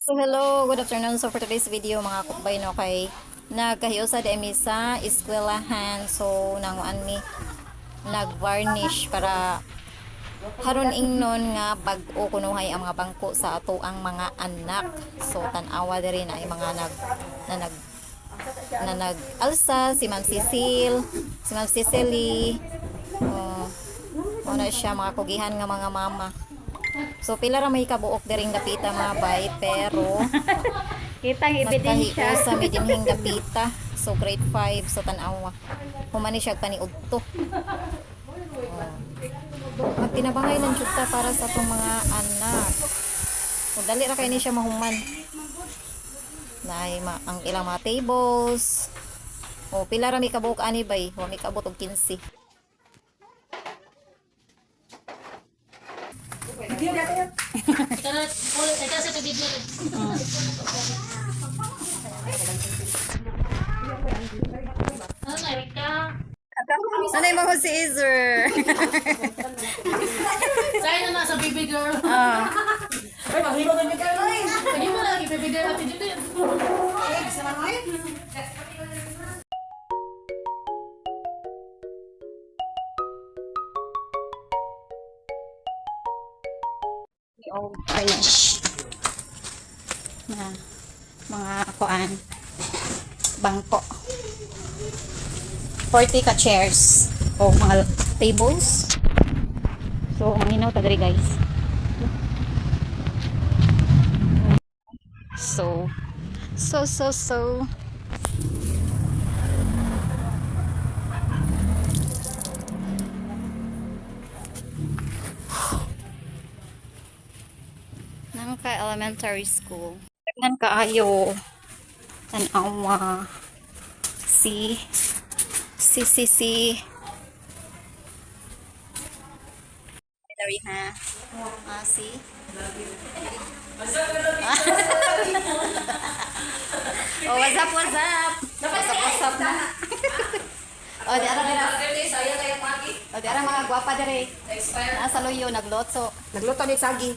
So hello, good afternoon. So for today's video, mga kukbay, no, kay nagkahiusa di mi sa eskwelahan. So nanguan mi nag-varnish para haron ingnon nga bag-o kunuhay ang mga bangko sa ato ang mga anak. So tan-awa diri na ay mga nag na nag na nag-alsa si Ma'am Cecil, si Ma'am Cecily. Oh, na siya mga kugihan nga mga mama. So pila ra may kabuok diring dapita, mga bay, pero Kitang ebidensya. nagkahiusa mi dinhing dapita. So grade 5, so tan-awa. Human ni siya paniudto. Oh. Magtinabangay lang jud ta para sa atong mga anak. O dali ra kay ni siya mahuman. Naay ang ilang mga tables. O pila ra mi kabuok ani, bay? Wa mi kaabot og 15. Sanay mo si Izer. Sa'yo na nasa baby girl. Ah. Ay, mahilo na kayo. Sige mo lagi, baby girl. Ate Judith. Oh, finish. Na mga kuan bangko. 40 ka chairs o mga tables. So, manginaw ta diri, guys. So, so, so, so. Nangka Elementary School. Daghan kaayo. Tanawa. Si si si si. Dari ha. Ah, si. Oh, what's up, what's up? What's up, what's up na? Oh, di ara dira. Oh, di ara mga gwapa dire. Nasa luyo nagloto. Nagluto ni sagi.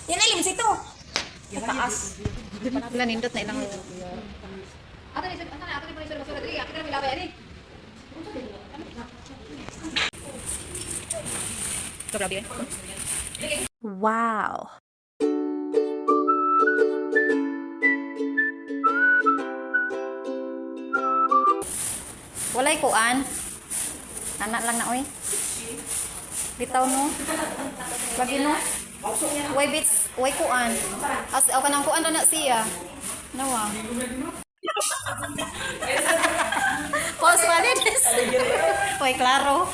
Yan ay limsito. Taas. Nanindot na ilang. Grabe. Wow. Walay kuan. Anak lang na oy. Bitaw no. Lagi no. Way bits, way kuan. As o kanang kuan ra na siya. Nawa. Pause paredes. Way klaro.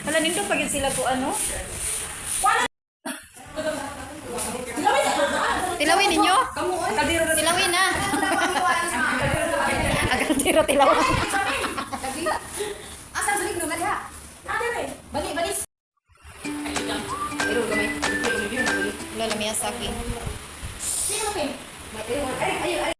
Wala nindot pag sila kuan no. Tilawin ninyo? Tilawin na. Agar tiro tilawin. Asa sa ligno na diha? Bali bali. Lola Miyazaki. Ay ay ay.